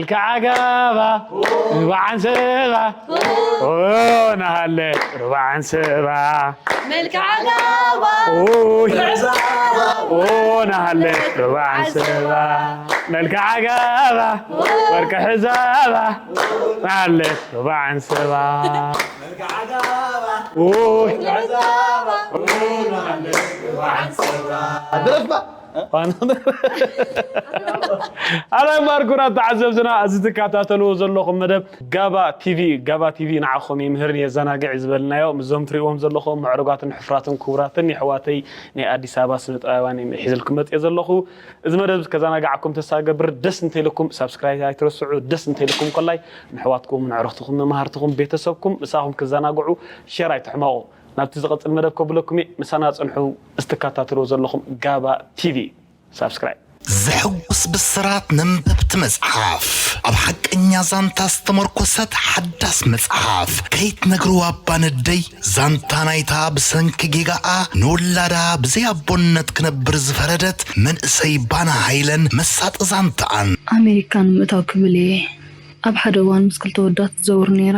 ከዓጋባ ሩባዓን ሰባ ኦ ናሃለ ሩባዓን ሰባ መልክዓ ጋባ ኦይ ኦ ናሃለ ሩባዓን ሰባ መልክዓ ጋባ ወርቂ ሕዛባ ናሃለ ሩባዓን ሰባ ኦይ ኣረይ ባርኩና ተዓዘብትና፣ እዚ ትከታተልዎ ዘለኹም መደብ ጋባ ቲቪ እዩ። ጋባ ቲቪ ንዓኹም ይምህርን የዘናግዕ እዩ ዝበልናዮ፣ ምስዞም ትሪእዎም ዘለኹም ምዕሩጋትን ሕፍራትን ክቡራትን የሕዋተይ ናይ ኣዲስ ኣበባ ስነ ጥበባውያን እዮም ሒዝልኩም መፅየ ዘለኹ። እዚ መደብ ከዘናግዓኩም ተስፋ ገብር። ደስ እንተይልኩም ሳብስክራይብ ኣይትረስዑ። ደስ እንተይልኩም ኮላይ ንሕዋትኩም፣ ንዕርኽትኹም፣ መማህርትኹም፣ ቤተሰብኩም ምሳኹም ክዘናግዑ ሸር ኣይትሕመቑ። ናብቲ ዝቐፅል መደብ ከብለኩም እየ። ምሳና ፅንሑ። እዚ ትከታተልዎ ዘለኹም ጋባ ቲቪ እዩ። ሳብስክራይብ ዘሐጉስ ብስራት ነንበብቲ መጽሓፍ ኣብ ሓቀኛ ዛንታ ዝተመርኮሰት ሓዳስ መጽሓፍ ከይትነግርዋ እባ ነደይ ዛንታ ናይታ ብሰንኪ ጌጋኣ ንውላዳ ብዘይ ኣቦነት ክነብር ዝፈረደት መንእሰይ ባና ሃይለን መሳጢ ዛንታኣን ኣሜሪካ ንምእታው ክብል እየ ኣብ ሓደ እዋን ምስ ክልተ ወዳት ትዘውር ነይራ።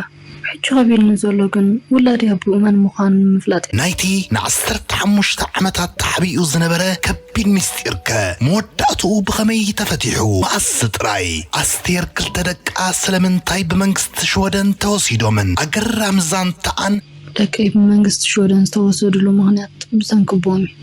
ሕጂ ከቢድኒ ዘሎ ግን ውላደይ ኣቦኡ መን ምዃኑ ንምፍላጥ እዩ። ናይቲ ንዓሰርተ ሓሙሽተ ዓመታት ተሓቢኡ ዝነበረ ከቢድ ምስጢርከ መወዳእትኡ ብኸመይ ተፈቲሑ? መኣስ ጥራይ? ኣስቴር ክልተ ደቃ ስለምንታይ ብመንግስቲ ሽወደን ተወሲዶምን? ኣገራሚ ዛንታኣን ደቀይ ብመንግስቲ ሽወደን ዝተወሰድሉ ምኽንያት ብሰንኪ ኣቦኦም እዩ።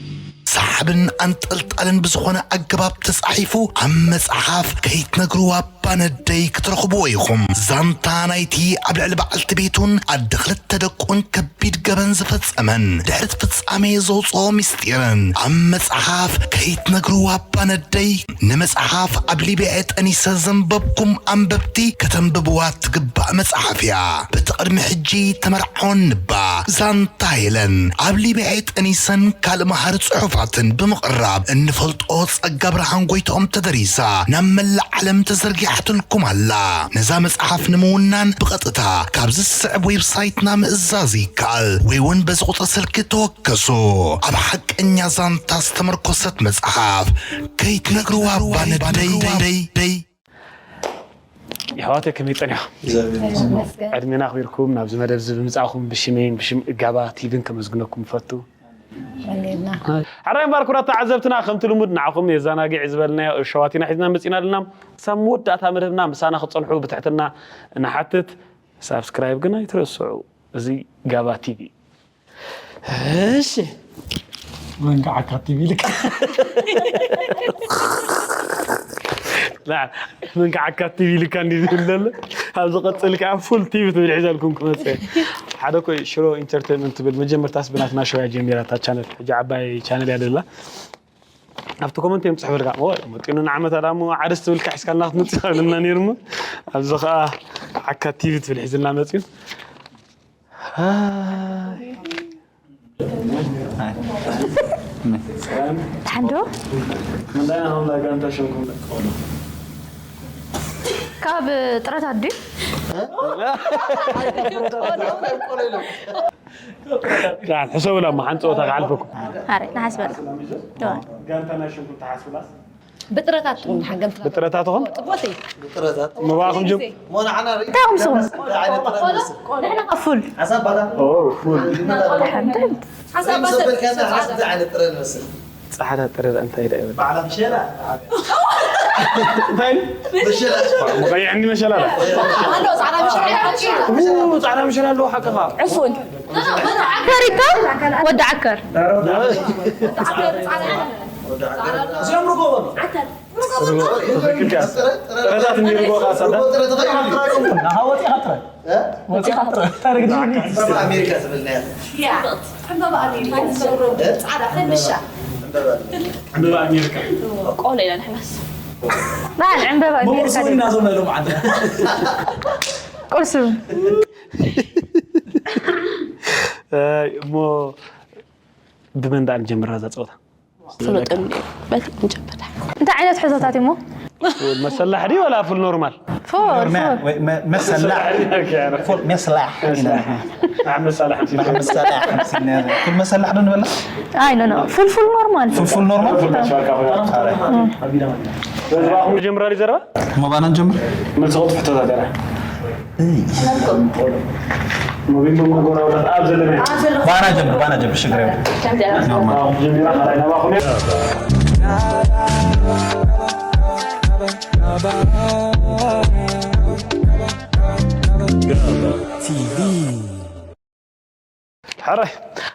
ሰሓብን ኣንጠልጣልን ብዝኾነ ኣገባብ ተጻሒፉ ኣብ መጽሓፍ ከይትነግርዋ ባነደይ ክትረኽብዎ ኢኹም። ዛንታ ናይቲ ኣብ ልዕሊ በዓልቲ ቤቱን ኣደ ክልተ ደቁን ከቢድ ገበን ዝፈጸመን ድሕሪ እቲ ፍጻሜ ዘውጽኦ ምስጢርን ኣብ መጽሓፍ ከይትነግርዋ ባነደይ ንመጽሓፍ ኣብ ሊብያ ጠኒሰ ዘንበብኩም ኣንበብቲ ከተንብብዋ ትግባእ መጽሓፍ እያ። በቲ ቅድሚ ሕጂ ተመርዓወን ንባ ዛንታ ሄለን ኣብ ሊብያ ጠኒሰን ካልእ መሃሪ ጽሑፋትን ብምቕራብ እንፈልጦ ጸጋ ብርሃን ጎይትኦም ተደሪሳ ናብ መላእ ዓለም ተዘርጊሓትልኩም ኣላ። ነዛ መጽሓፍ ንምውናን ብቐጥታ ካብ ዝስዕብ ዌብሳይትና ምእዛዝ ይከኣል ወይ እውን በዚ ቁጽሪ ስልኪ ተወከሱ። ኣብ ሓቀኛ ዛንታ ዝተመርኮሰት መጽሓፍ ከይትነግርዋ ባነደይ የሕዋተይ ከመይ ጸኒሖም? ዕድሜና ኣኽቢርኩም ናብዚ መደብ እዚ ብምጻእኹም ብሽመይን ብሽም ጋባ ቲቪን ከመስግነኩም እፈቱ። ሓራይ እምበር ኩራት ተዓዘብትና ከምቲ ልሙድ ንዓኹም የዘናግዕ ዝበልናዮ ሸዋቲና ሒዝና መጺና ኣለና። ክሳብ መወዳእታ መደብና ምሳና ክጸንሑ ብትሕትና ንሓትት። ሳብስክራይብ ግን ኣይትረስዑ። እዚ ጋባ ቲቪ። እሺ መንካዓካ ቲቪ ልካ ላ መንካዓካ ቲቪ ልካ እንዲ ዝብል ዘሎ ኣብ ዝቐፅል ከዓ ፉል ቲቪ ትብል ሒዘልኩም ክመፅእ ሓደ ኮይ ሽሮ ኢንተርቴንመንት ትብል መጀመርታስ ብናትና ሸው እያ ጀሚራ እታ ቻነል ሕጂ ዓባይ ቻነል እያ ደላ ኣብቲ ኮመንት እዮም ፅሕፈልካ መጢኑ ንዓመት ኣዳሞ ዓደስ ትብልካ ሒዝካልና ክትመፅእ ይኽእልና ነይሩ እሞ ኣብዚ ከዓ ዓካ ቲቪ ትብል ሒዝልና መፅዩ ሓንዶ ካብ ጥረታት ድዩ ሕሰቡላ እሞ ሓንቲ ፀወታ ክሓልፈኩም ኣረ ንሓስበላ ጋንታ ናይ ሽንኩርቲ ሓስብላስ ብጥረታት ትኹን ሓገምቲ ብጥረታትኹም ጥቦተይ ምባኹም ጅም እንታይ ኢኹም ንስኹም ንሕና ፉል ፃዕዳ ጥረ እንታይ ዳ ይበል መቐይሕ እንዲ መሸላ ዳ ኣሎ ፃዕዳ ምሸላ ፃዕዳ መሸላ ኣለዎ ሓቅኻ ዕፉን ከሪካ ወዲ ዓከር ጥረታት እንዲ ርጎ ካሳዳ ወፂኻ ጥረ ወፂኻ ጥረ ታርግዲ ኣሜሪካ ዝብልናያ ዕምበባ ኣሜሪካ ዝገብሮ ፃዕዳ ፈንድሻ ዕምበባ ኣሜሪካ ቆሎ ኢና ንሕናስ በዓል ዕምበባ ኣሜሪካ መወርሶ ኢና ዞም ሎም ዓዲ ቁርሲ እሞ ብመን ደኣ ንጀምራ እዛ ፀወታ ፍሉጥ እንድዩ በል ንጀምር እንታይ ዓይነት ሕቶታት እሞ መሰላሕ ድዩ ወላ ፉል ኖርማል ፎር ፎር መሰላሕ ፉል መሰላሕ መሰላሕ መሰላሕ ፉል መሰላሕ ዶ ንበላ ኣይ ኖ ኖ ፉል ፉል ኖርማል ፉል ኖርማል በዚ ባኹም ጀምራሉ ዘረባ? እሞ ባና ንጀምር? መልሲ ቅልጡፍ ሕቶታት እያ። ኖቬምበር መጎራጎራት ኣብ ዘለና። ባና ጀምር፣ ባና ጀምር፣ ሽግር የለም። ከምዚኣ። ኖርማል። ባኹም ጀሚራ፣ ካልኣይ ናባኹም እያ። ሕራይ፣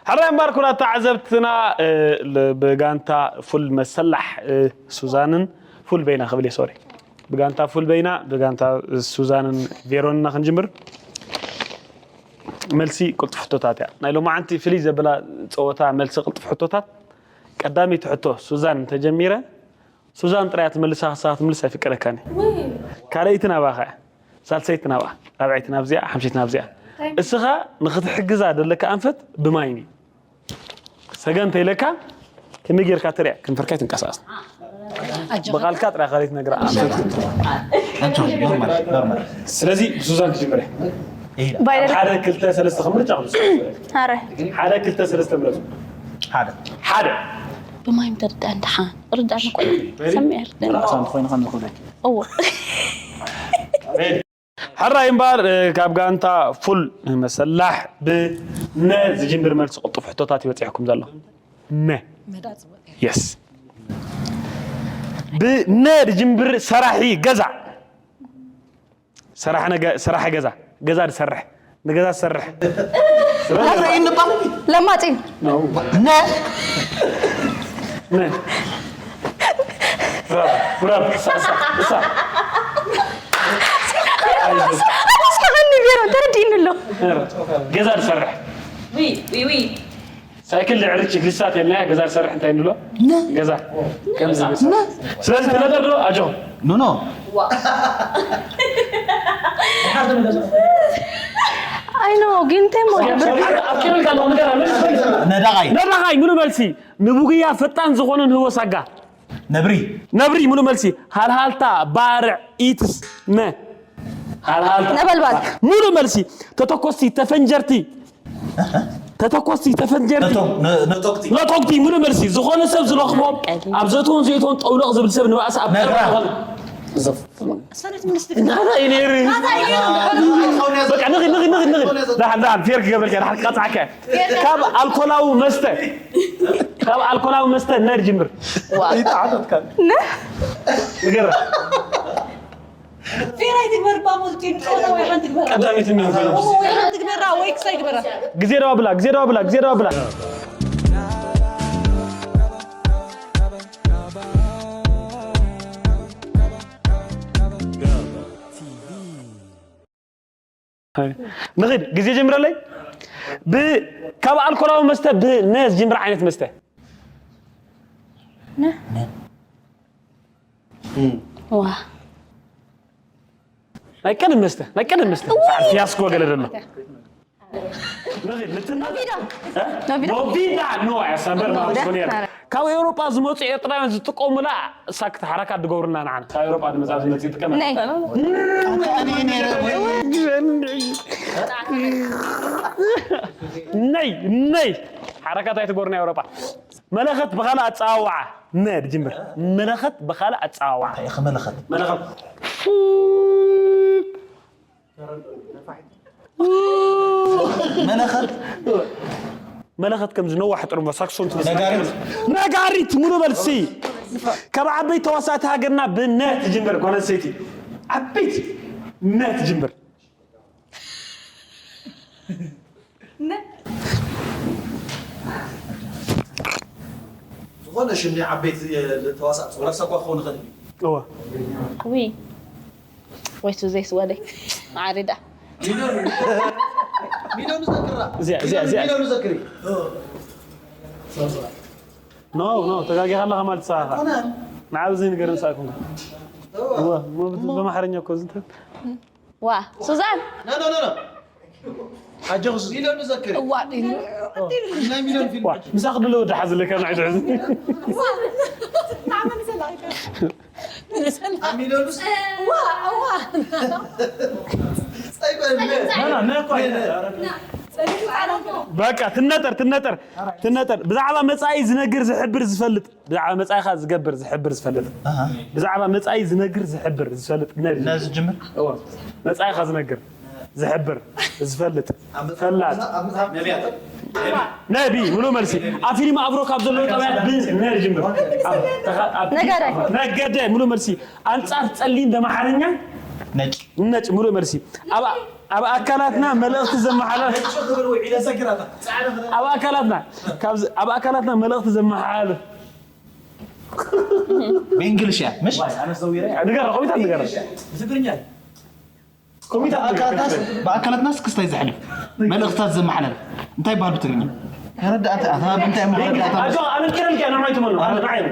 ሕራይ እምበኣር ኩቡራት ተዓዘብትና፣ እ፣ ል-፣ ብጋንታ ፉል መሰላሕ፣ እ፣ ሱዛንን ፉል በይና ክብል እየ፣ ሶሪ። ብጋንታ ፉል በይና፣ ብጋንታ ሱዛንን ቬሮንና ክንጅምር። መልሲ ቅልጡፍ ሕቶታት እያ። ናይ ሎማዓንቲ ፍልይ ዘብላ ጸወታ መልሲ ቅልጡፍ ሕቶታት። ቀዳመይቲ ሕቶ ሱዛን እንተጀሚረ፣ ሱዛን ጥራይ እያ ትመልሳ፣ ክሳብ ትምልስ ኣይፍቀደካን እዩ። ወይ። ካልኣይቲ ናባኻ እያ። ሳልሰይቲ ናብኣ። ራብዐይቲ ናብዚኣ፣ ሓምሸይቲ ናብዚኣ። እንታይ? እስኻ ንኽትሕግዛ ዘለካ ኣንፈት ብማይን እዩ። ሰገን እንተኢለካ፣ ከመይ ጌርካ ትሪኣ? ከንፈርካ ኣይትንቀሳቐስ። ኣጆኻ። ብቓልካ ጥራይ ካልኣይቲ ነግራ። ኣንፈት ክትሪኣ። ኣጆኻ፣ ኖርማል፣ ኖርማል። ስለዚ ብሱዛን ክጅምር እያ። ኢሂዳ። ባይደር። ሓደ፣ ክልተ፣ ሰለስተ ክምርጫ ክምርጫ። ኣረ። ሓደ፣ ክልተ፣ ሰለስተ ምረጹ። ሓደ። ሓደ። ብማይ ምተርዳእን ደሓን። ርዳእኒ እኮ እዩ። ሰሚዐ ርዳእኒ። ራእሳ እንተኾይኑ ከም ዝኽእለኪ። እዎ። ኣሜን። ሕራይ እምበኣር፣ እ፣ ካብ ጋንታ ፉል መሰላሕ ብነ ዝጅምር መልሲ ቅልጡፍ ሕቶታት ይበጽሐኩም ዘሎ። ነ። መዳ ጽቡቕ። የስ። ብነ ዝጅምር ሰራሒ ገዛ። ሰራሕ ነገ-፣ ሰራሕ ገዛ። ገዛ ዝሰርሕ። ንገዛ ዝሰርሕ። ለማጺ። ነ። ነ። ብራቮ፣ ብራቮ። እሳ፣ እሳ፣ እሳ። ኣስሓኒ ቢሮ ተረዲእኒ ኣሎ። ገዛ ዝሰርሕ። ዊ፣ ዊ፣ ዊ። ሳይክል ልዕርች ግሳት የለያ፣ ገዛ ዝሰርሕ እንታይ ንብሎ? ነ። ገዛ። ከምዚ ነ። ስለዚ ተፈጠር ዶ? ኣጆኹም። ኖ፣ ኖ። ዋ። ኣይ ኖ፣ ግን እንታይ እሞ ዝገብር? ኣብ ኬብል ካለኹ ነገር ኣሎ። ነዳቓይ። ነዳቓይ፣ ሙሉ መልሲ። ንብጉያ ፈጣን ዝኾነ ንህቦ ሳጋ። ነብሪ። ነብሪ፣ ሙሉ መልሲ። ሃልሃልታ፣ ባርዕ፣ ኢትስ፣ ነ። ሃልሃልታ። ነበልባል። ሙሉ መልሲ። ተተኮስቲ፣ ተፈንጀርቲ። ተተኮስቲ፣ ተፈንጀርቲ። ነቶ-፣ ነ-፣ ነቶክቲ። ነቶክቲ፣ ሙሉ መልሲ። ዝኾነ ሰብ ዝረኽቦ፣ ኣብ ዘእትዎን ዘእትዎን ጠውለቕ ዝብል ሰብ ንባእሲ ኣብ ነግራ። ሰነት ሚኒስትሪ። ናታ እዩ ነይሩ። ናታ እዩ ነይሩ። በቃ፣ ንኺድ፣ ንኺድ፣ ንኺድ፣ ንኺድ። ደሓን፣ ደሓን፣ ፌር ክገብረልካ፣ ደሓን ክቀጽዓካ። ካብ ኣልኮላዊ መስተ፣ ካብ ኣልኮላዊ መስተ ነር ጅምር። ዋ። ይተዓተትካ። ነ? ንገራ። ፌር ኣይትግበር፣ ባሞል ቂም ጸወታ ወይ ሓንቲ ግበራ። ቀዳመይቲ እንዲሆን ኮይና። ወይ ሓንቲ ግበራ፣ ወይ ክሳይ ግበራ። ግዜ ደው ኣብላ፣ ግዜ ደው ኣብላ፣ ግዜ ደው ኣብላ። ንኺድ፣ ግዜ ጀምረለይ። ብ-፣ ካብ ኣልኮላዊ መስተ ብነ ዝጅምር ዓይነት መስተ። ነ? ዋ። ናይ ቀደም መስተ፣ ናይ ቀደም መስተ። ሰዓት ፊያስኮ ገለ ደሎ። ንኺድ፣ ልትና-፣ ኖቪዳ። እ? ኖቪዳ። ኖቪዳ፣ ኖ፣ ኣያ ሳምበር ኖቪዳ። ማለት ኮኔር። ኣረ። ካብ ኤውሮጳ ዝመጹ ኤርትራውያን ዝጥቀሙላ ሳክት ሓረካት ድገብሩና ንዓና። ካብ ኤውሮጳ ዝመጻ ዝመጽእ ይጥቀመ። ነይ። ነይ፣ ነይ። ሓረካት ኣይትገብሩና ኤውሮጳ። መለኸት ብኻልእ ኣጸዋውዓ። ነ ድጅምር። መለኸት ብኻልእ ኣጸዋውዓ። እንታይ ኢኺ መለኸት? መለኸት። መለኸት። መለኸት ከምዚ ነዋሕ ጥሩምባ ሳክሶን ትመስል። ነጋሪት። ነጋሪት ሙሉ መልሲ። ካብ ዓበይቲ ተዋሳእቲ ሃገርና ብነ ትጅምር ጓል ኣንስተይቲ። ዓበይቲ ነ ትጅምር። ነ። ዝኾነ ሽም ናይ ዓበይቲ ተዋሳእቲ ረሳኳ ክኸውን ይኽእል እዩ። እወ። ውይ። ወይቱ ዘይስወደይ። ማዕሪዳ። ሚሊዮን፣ ሚሊዮን ዘክራ። እዚኣ፣ እዚኣ፣ እዚኣ። ሚሊዮን ዘክሪ። ኖ፣ ኖ፣ ተጋጊኻ ኣለኻ ማለት ንስኻ። ኣይኮነን። ንዓብ እዚ ነገር ንስኻ ኣይኮንኩን። እወ። እወ፣ እሞ ብ-፣ ብኣምሓርኛ እኮ ዝንተ-፣ ዋ፣ ሱዛን። ኖ፣ ኖ፣ ኖ፣ ኖ። ኣጆኺ ሱዚ። ሚሊዮን ዘክሪ። እዋ፣ ዲኑ። ናይ ሚሊዮን ፊልም። ዋ፣ ምሳኺ ድሎ ወዲ ሓዝለካ ንዓይ ትሕዝ። ዋ። ንዓመል ሰላም። ሚሊዮንስ? እዋ፣ እዋ። ጸይበ፣ ነ-፣ ነ-፣ ነ-፣ እኮ ነ-፣ ነ-፣ ጸይበ፣ ነ-፣ በቃ ትነጠር ትነጠር ትነጠር። ብዛዕባ መጻኢ ዝነግር ዝሕብር ዝፈልጥ፣ ብዛዕባ መጻኢኻ ዝገብር ዝሕብር ዝፈልጥ፣ ብዛዕባ መጻኢ ዝነግር ዝሕብር ዝፈልጥ ነዚ ነዚ ጅምር። እወ፣ መጻኢኻ ዝነግር ዝሕብር ዝፈልጥ ፈላጥ ነቢ። ሙሉ መልሲ። ኣብ ፊልም ኣብሮ ካብ ዘለዉ ጠባያት ብነር ጅምር። ነጋዳይ። ነገደ። ሙሉ መልሲ። ኣንጻር ጸሊም በማሓርኛ ነጭ ነጭ። ሙሉ መልሲ። ኣብ ኣካላትና መልእኽቲ ዘመሓላልፍ ኣብ ኣካላትና ካብ ኣብ ኣካላትና መልእኽቲ ዘመሓላልፍ ብእንግሊሽ እያ ምሽ ንገር ኮሚታት ንገር ኮሚታት ብኣካላትናስ ክስታይ ዘሕልፍ መልእኽታት ዘመሓላልፍ እንታይ ይበሃል ብትግርኛ? ተረዳእታ ኣታ ብምንታይ እሞ ተረዳእታ? ኣጆ ኣነ ኪረልኪ ኣነ ማይቱ መኖ ኣነ ማይቱ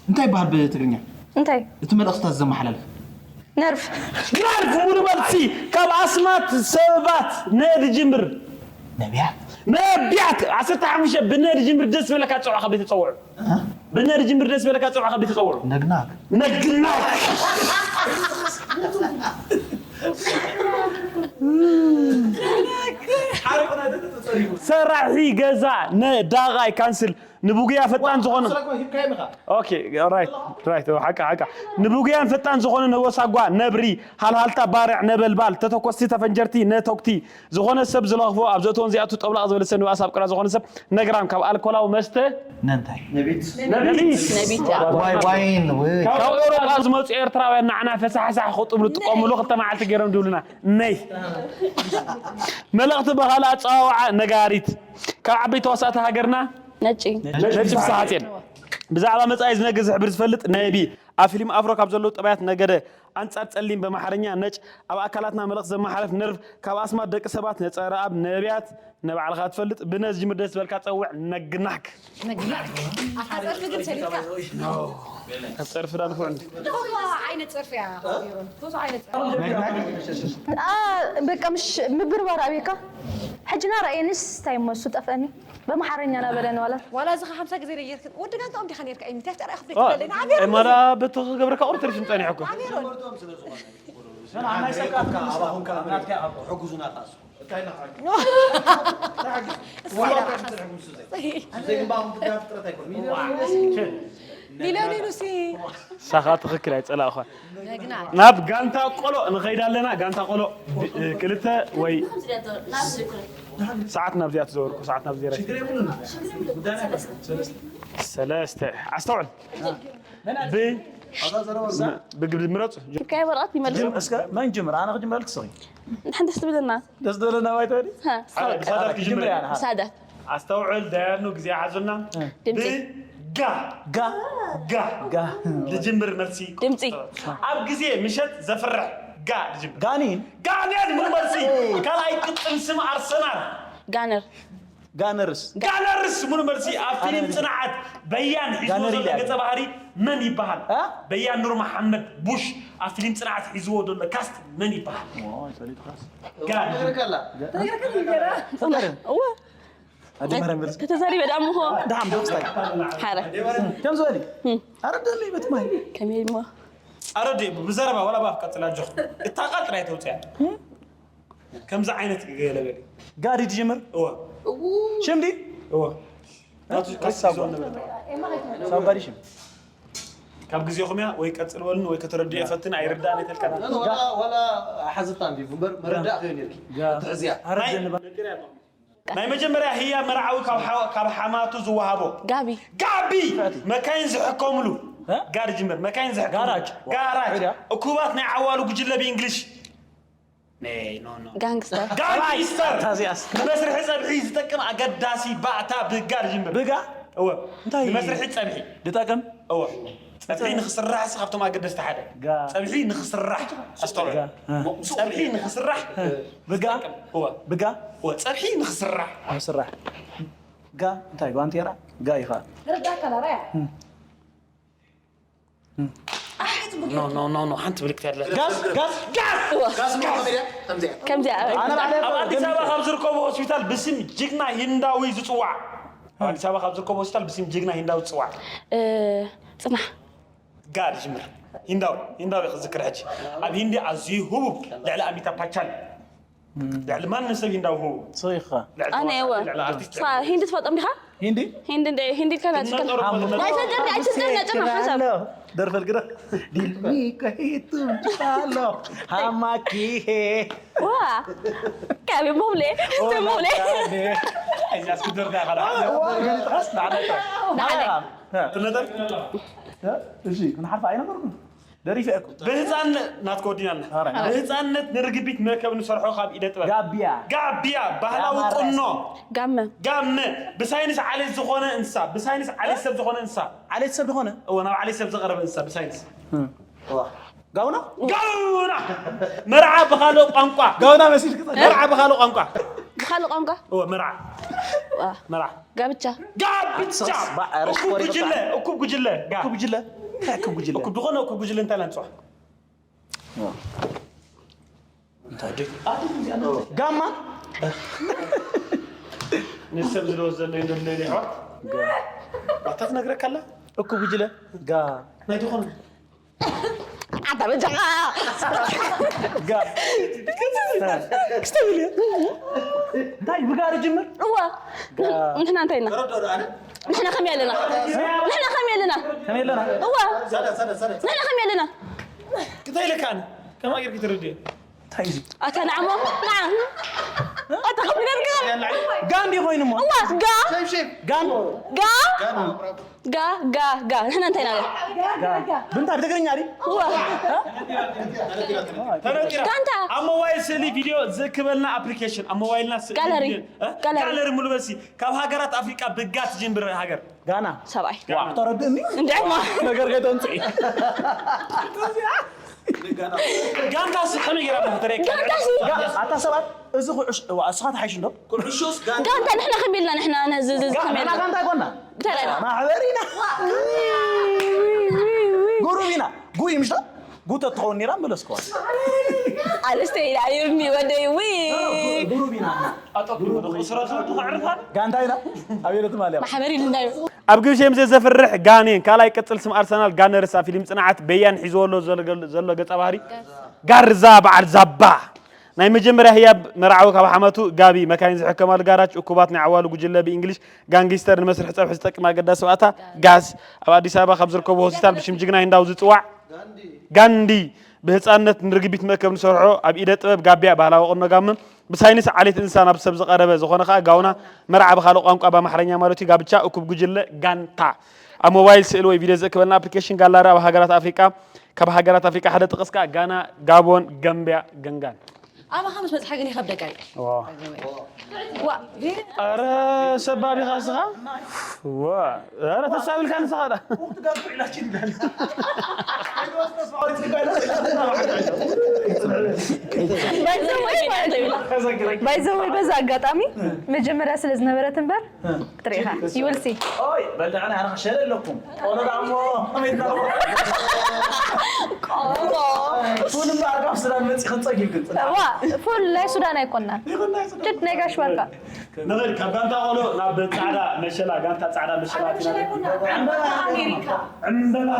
እንታይ ይበሃል ብትግርኛ? እንታይ እቲ መልእኽታት ዘመሓላልፍ ነርፍ ነርፍ ሙሉ መልሲ ካብ ኣስማት ሰባት ነ ዝጅምር ነቢያት ነቢያት ዓሰርተ ሓሙሽተ ብነ ዝጅምር ደስ ዝበለካ ፀውዓ ካብ ቤት ፀውዑ ብነ ዝጅምር ደስ ዝበለካ ፀውዓ ካብ ቤት ፀውዑ ነግናግ ነግናግ ሰራሒ ገዛ ነዳቓይ ካንስል ንብጉያ ፈጣን ዝኾነ ኦኬ ራይት ራይት ሓቃ ሓቃ ንብጉያን ፈጣን ዝኾነ ነወሳጓ ነብሪ ሃልሃልታ ባርዕ ነበልባል ተተኮስቲ ተፈንጀርቲ ነቶክቲ ዝኾነ ሰብ ዝለኽፎ ኣብ ዘእትዎን ዚኣቱ ጠብላቕ ዝበለ ሰብ ንባእስ ኣብ ቅራ ዝኾነ ሰብ ነግራም ካብ ኣልኮላዊ መስተ ነንታይ ነቢት ዋይ ዋይን ው ካብ ኤውሮጳ ዝመፁ ኤርትራውያን ንዓና ፈሳሕሳሕ ክጥብሉ ዝጥቀምሉ ክልተ መዓልቲ ገይሮም ድብሉና ነይ መልእኽቲ ብኻልእ ኣፀዋውዓ ነጋሪት ካብ ዓበይቲ ተዋሳእቲ ሃገርና ነጭ ነጭ ፍስሓፅዮን ብዛዕባ መፃኢ ዝነግር ዝሕብር ዝፈልጥ ነቢ ኣብ ፊልም ኣፍሮ ካብ ዘለዉ ጠባያት ነገደ ኣንጻር ጸሊም በማሓርኛ ነጭ ኣብ ኣካላትና መልእኽቲ ዘመሓላልፍ ነርቭ ካብ ኣስማት ደቂ ሰባት ነጸረ ኣብ ነቢያት ንባዕልኻ ትፈልጥ ብነ ዝጅምር ደስ ዝበልካ ጸውዕ ነግናክ ኣታ ጸርፊ ግን ሰሊጥካ ካብ ጸርፊ ዳ ንፉዕ እንዲ ትፈትዋ ዓይነት ጸርፊ እያ ቢሮን ትፈትዋ ዓይነት ጸርፊ በቃ ምሽ ምብርባር ኣብየካ ሕጂ ና ረኣየኒስ እንታይ እሞ እሱ ጠፍአኒ በምሓረኛ ናበለ ንዋላ ዋላ እዚ ከ ሓምሳ ግዜ ደየርክን ወዲ ጋንታኦም ዲኻ ነርካ እዩ እንታይ ፍጠራ ክፍለ ትደለና ኣቤሮን ማዳ በቶ ክገብረካ ቁርጥር ሽም ጸኒሑ እኮ ኣቤሮን ኣባኹም ከኣ ናትካ ሕጉዙና ከኣሱ ሊለኒኑሲ ሳኻ ትኽክል ኣይጸላእኳ ናብ ጋንታ ቆሎ ንኸይድ ኣለና ጋንታ ቆሎ ክልተ ወይ ሰዓት ናብዚኣ ትዘወርኩ ሰዓት ናብዚ ሰለስተ ኣስተውዕል ብ ብግብሪ ምረፁ ሂብካዮ ወረቐት ይመልስ እስከ መን ጅምር ኣነ ክጅምረልክ ስኺ ንሓንቲ ደስ ትብለና ደስ ዝበለና ባይታ ብሳዳት ክጅምር ጅምር እያ ንሓ ሳዳት ኣስተውዕል ዳያኑ ግዜ ሓዙና ድምፂ ብጋ ጋ ጋ ልጅምር መልሲ ድምፂ ኣብ ግዜ ምሸት ዘፍርሕ ጋ ልጅምር ጋኒን ጋኔን ሙሉ መልሲ ካልኣይ ቅጽል ስም ኣርሰናል ጋነር ጋነርስ ጋነርስ ሙሉ መልሲ ኣብ ፊልም ጽንዓት በያን ሒዝዎ ጋነር ዘሎ ኢልያ። ገጸ ባህሪ መን ይበሃል እ? በያን ኑር መሓመድ ቡሽ ኣብ ፊልም ጽንዓት ሒዝዎ ዘሎ ካስት መን ይበሃል ኦ፣ ፈሊጥካስ። ጋነር እወ ኣጀመረ ምርስ ተተዛሪበ ዳምሆ ዳም ዶክስታይ ሓረ ከም ዝበሊ ኣረ ደሊ በትማይ ከመይ እሞ ኣረዲ ብዘረባ ወላ ባፍ ቀጽል ኣጆኹ እታ ቃል ጥራይ ተውፅያ ከምዚ ዓይነት ገለ በሊ ጋዲ ትጅምር እወ ሽምዲ እወ ናቱ ካስት ሒዝዎ ነበረ ሳባ ዲሽም ካብ ግዜኹም እያ ወይ ቀጽል በሉን ወይ ከተረድኦ ይፈትን ኣይርዳእን ይተልቀና ወላ ሓዝታ እንዲ እምበር መረዳእ ከዮ ነርኪ ትሕዝያ ኣረ ደንባ ናይ መጀመርያ ህያ መርዓዊ ካብ ሓ- ካብ ሓማቱ ዝወሃቦ ጋቢ ጋቢ መካይን ዝሕከምሉ ጋር ጅምር መካይን ዝሕከምሉ ጋራጅ። ጋራጅ ሄዳ። እኩባት ናይ ዓዋሉ ጉጅለ ብእንግሊሽ ነይ ኖ ኖ ጋንግስተር ጋንግስተር ታዚያስ ንመስርሒ ፀብሒ ዝጠቅም ኣገዳሲ ባእታ ብጋር ጅምር ብጋ እወ እንታይ? ንመስርሒ ፀብሒ ድጠቅም እወ ፀብሒ ንክስራሕ ሲ ካብቶም ኣገደስቲ ሓደ ጋ- ፀብሒ ንክስራሕ ኣስተውዕል ጋ- እ። ፀብሒ ንክስራሕ ብጋ እወ ብጋ እወ ፀብሒ ንክስራሕ ኣብ ስራሕ ጋ እንታይ ጓንቴራ ጋ ይኸ ረዳካ ላራያ ኖ ኖ ኖ ኖ ሓንቲ ምልክት ያለ ጋዝ ጋዝ ከምዚኣ ኣነ ባዕለ ኣብ ኣዲስ ኣበባ ካብ ዝርከቡ ሆስፒታል ብስም ጅግና ሂንዳዊ ዝፅዋዕ ኣብ ኣዲስ ኣበባ ካብ ዝርከቡ ሆስፒታል ብስም ጅግና ሂንዳዊ ዝፅዋዕ እ፣ ፅናሕ ጋድ ጅምር ሂንዳዊ ሂንዳዊ ክዝክር ሕጂ ኣብ ሂንዲ ኣዝዩ ህቡብ ልዕሊ ኣሚታ ፓቻል ልዕሊ ማንም ሰብ እንዳውሁ ስኺ ኢኻ። ልዕሊ ኣነ ተዋሳኢ፣ እወ ልዕሊ ኣርቲስት ሳ ሂንዲ ትፈልጦም ዲኻ? ሂንዲ ሂንዲ እንደ ሂንዲ ኢልካ ናትካ ትናጠሩ ማለት ነው። ኣይተደርኒ ኣይትደርኒ ጭራሽ ሓሳብ ደርፈል ግዳ ዲልሚ ከሂቱ ጭሎ ሃማኪሄ ዋ ካቢ ሞብሌ ሞብሌ እዚኣ ስክደር ዳ ኻዳ ንዓለይ ትነጠር እሺ ክንሓልፋ ኣይነበርኩም ደሪፈ እኮ ብህፃንነት ናትከ ወዲናና ኧረ። ብህፃንነት ንርግቢት መርከብ ንሰርሖ ካብ ኢደ ጥበብ ጋቢያ ጋቢያ ባህላዊ ቁኖ ጋመ ጋመ ብሳይንስ ዓሌት ዝኾነ እንስሳ ብሳይንስ ዓሌት ሰብ ዝኾነ እንስሳ ዓሌት ሰብ ዝኾነ እወ ናብ ዓሌት ሰብ ዝቐረበ እንስሳ ብሳይንስ ጋውና ጋውና መርዓ ብኻልእ ቋንቋ ጋውና መሲልክ መርዓ ብኻልእ ቋንቋ ብኻልእ ቋንቋ እወ መርዓ ዋ፣ መርዓ ጋብቻ ጋብቻ ኣትሰስ፣ ባ-፣ ኧረ እኩብ ሽኮር ጉጅለ እኩብ ጉጅለ ጋ እኩብ ጉጅለ እንታይ እኩብ ጉጅለ እኩብ ዝኾነ እኩብ ጉጅለ እንታይ ላንፅዋ እንታይ ድዩ ጋማ ንሰብ ዝለወ ዘሎ ይደለ ይሕዋት ኣታ ትነግረካ ኣላ እኩብ ጉጅለ ጋ ናይ ዝኾነ ኣታ በጃኻ ጋ ክስተብል እንታይ ብጋር ጅምር እዋ ንሕና እንታይ ኢና ንሕና ከመይ ኣለና ንሕና ከመይ ኣለና ከመይ ኣለና እዋ ንሕና ከመይ ኣለና እንታይ ኢለካ ኣነ ከማ ጌርክ ትርድእ እንታይ እዩ ኣታ ንዓሞ ንዓ ኣታ ከቢደት ገ ጋንዲ ኮይኑ ሞ እዋ ጋ ጋን ጋ ጋ ጋ ጋ ንሕና እንታይ ኢና ብንታ ብትግርኛ ዲ እዋ ተነጢራ ጋንታ ኣብ ሞባይል ስእሊ ቪድዮ ዝእክበልና ኣፕሊኬሽን ኣብ ሞባይልና ስእሊ ጋለሪ። ቪድዮ፣ እ? ጋለሪ። ጋለሪ ሙሉ በልሲ ካብ ሃገራት ኣፍሪቃ ብጋ ትጅምር ሃገር ጋና ሰብኣይ ተረድእኒ እንድዕማ ነገር ከይተምፅኢ ጋንታ ሲ ከመይ ገይራ ተረካ ጋንታ ሲ ኣታ ሰባት እዚ ኩዕሽ እዋ እስኻ ተሓይሽ እንዶ ኩዕሾስ ጋንታ ጋንታ ንሕና ከመይ ኢልና ንሕና ነዚ እዚ ከመይ ጋና ኢልና ጋንታ ይኮና እንታይ ኢልና ማሕበር ኢና ጉሩብ ኢና ጉይ ምሽታ ጉተ ትኸውን ነራ መለስከዋ ኣልስተይ ኢላ ይብኒ ወደይ ዊ ጉሩብ ኢና ኣጠቁ ስራቱ ተዕርፋ ጋንታ ኢና ኣቤለት ማልያ ማሕበር ኢልና እዩ ኣብ ግብሽ የምዜ ዘፍርሕ ጋኔን ካልኣይ ቅጽል ስም ኣርሰናል ጋነርስ ኣብ ፊልም ጽንዓት በያን ሒዝዎ ኣሎ ዘሎ ገል- ዘሎ ገጸ ባህሪ ጋርዛ በዓል ዛባ ናይ መጀመርያ ህያብ መርዓዊ ካብ ሓመቱ ጋቢ መካይን ዝሕከማሉ ጋራጅ እኩባት ናይ ዓዋሉ ጉጅለ ብእንግሊሽ ጋንጊስተር ንመስርሒ ጸብሒ ዝጠቅም ኣገዳሲ ባእታ ጋዝ ኣብ ኣዲስ ኣበባ ካብ ዝርከቡ ሆስፒታል ብሽም ጅግና ሂንዳው ዝጽዋዕ ጋንዲ ብህፃንነት ንርግቢት መእከብ ንሰርሖ ኣብ ኢደ ጥበብ ጋቢያ ባህላዊ ቁኖ ጋመ ብሳይንስ ዓሌት እንስሳ ናብ ሰብ ዝቐረበ ዝኾነ ከዓ ጋውና መርዓ ብካልእ ቋንቋ ብኣምሓርኛ ማለት እዩ ጋብቻ እኩብ ጉጅለ ጋንታ ኣብ ሞባይል ስእሊ ወይ ቪድዮ ዝእክበልና ኣፕሊኬሽን ጋላሪ ኣብ ሃገራት ኣፍሪቃ ካብ ሃገራት ኣፍሪቃ ሓደ ጥቕስ ከዓ ጋና ጋቦን ገምቢያ ገንጋን ኣባኻ ምስ መፅሓ ግን ይኸብደካ እዩ ዋ ኧረ ሰባብ ኢኻ እስኻ ዋ ኧረ ተሳቢልካ ንስኻ ዳ ባይዘወይ በዛ ኣጋጣሚ መጀመርያ ስለ ዝነበረት እምበር ክትርኢ ኢኻ ይውልሲ ኦይ በልዕና ኣነ ክሸለ ኣለኩም ቆሎ ዳሞ ፉል እምበኣር ካብ ሱዳን መፂ ክንፀጊብ ግን ዋ ፉል ናይ ሱዳን ኣይኮናን ጅድ ናይ ጋሽ ባርካ ንኽእል ካብ ጋንታ ቆሎ ናብ ፃዕዳ መሸላ ጋንታ ፃዕዳ መሸላ ዕምበባ